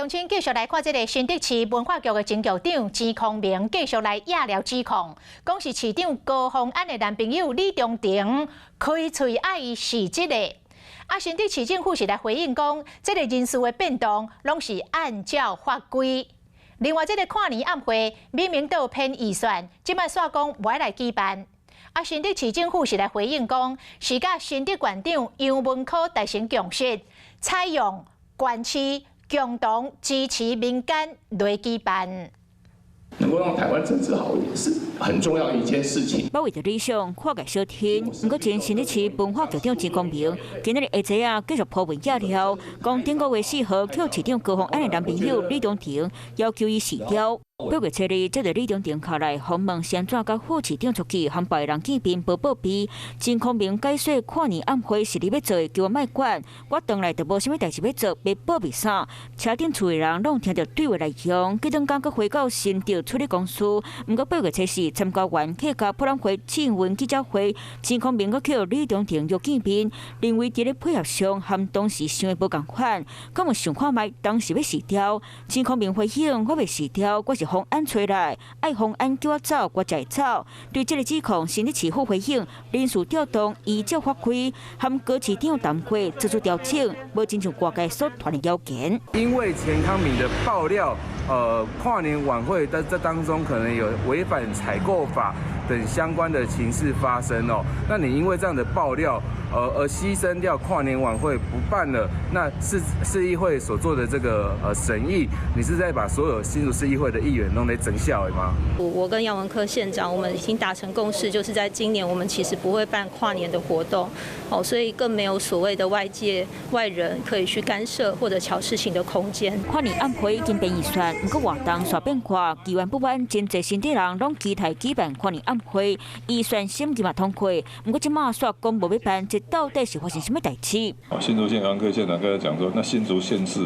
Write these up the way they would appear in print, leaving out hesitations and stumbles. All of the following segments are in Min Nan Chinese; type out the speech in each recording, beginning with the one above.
親繼續來看這个新竹市文化局的前局長錢康明繼續來惹了指控，講是市長高虹安的男朋友李中庭開喙愛伊辭職的。啊，新竹市政府是來回應講，這个人事的變動攏是按照法規。另外，這个跨年晚會明明都有編預算，這擺煞講無愛來舉辦。啊，新竹市政府是來回應講，是佮新竹縣長楊文科達成共識，採用縣市共同支持民間來舉辦。能夠讓台灣政治好一點，是很重要的一件事情。保衛著理想，跨界相挺。毋過前新竹市文化局長錢康明，今仔日下晝啊，繼續鋪文惹料，講頂個月4號，予市長高虹安的男朋友李中庭要求伊辭掉。8月7日，接著李中庭敲來訪問，是按怎佮副市長出去和別人見面無報備。錢康明解說跨年晚會是你欲做的，叫我莫管，我當來就無啥物代誌欲做，欲報備啥？車頂厝的人攏聽著對話內容，隔頓工閣回到新竹處理公司。毋過8月24參加完客家博覽會慶運記者會，錢康明閣予李中庭約見面，認為佇咧配合上和當時想的無仝款，敢有想看覓當時欲辭掉？錢康明回應：我袂辭掉，我是虹安揣來，愛虹安叫我走，我才會走。對這个指控，新竹市府回應，人事調動依照法規，和高市長談過，做出調整，無親像外界所傳的謠言。因為錢康明的爆料，跨年晚會在這當中可能有違反採購法等相關的情事發生哦。那你因為這樣的爆料，而犧牲掉跨年晚會不辦了，那市議會所做的這個審議，你是在把所有新竹市議會的議員攏來整笑的嗎？我跟楊文科縣長，我們已經達成共識，就是在今年我們其實不會辦跨年的活動，哦，所以更沒有所謂的外界外人可以去干涉或者喬事情的空間。跨年晚會已經編預算，毋過活動煞變卦，議員不滿，真濟新竹人攏期待舉辦跨年晚會，預算審議嘛通過，毋過這馬煞講無欲辦，這到底是發生啥物代誌？新竹縣楊科縣長剛才講說，那新竹縣市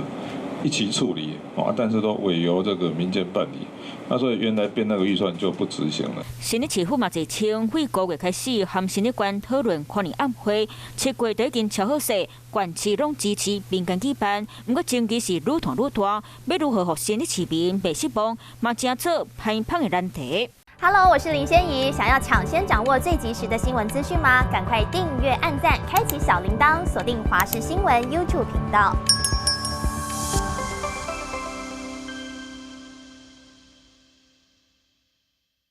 一起處理，啊，但是都委由這個民間辦理，那所以原來編那個預算就不執行了。新竹市府嘛澄清，對5月開始和新竹縣討論跨年晚會，7月就已經敲好勢，縣市攏支持民間舉辦，毋過爭議是愈拖愈大，欲如何予新竹市民袂失望，嘛成做歹芳的難題。 Hello，我是林仙怡，想要搶先掌握最及時的新聞資訊嗎？趕快訂閱、按讚、開啟小鈴鐺，鎖定華視新聞 YouTube 頻道。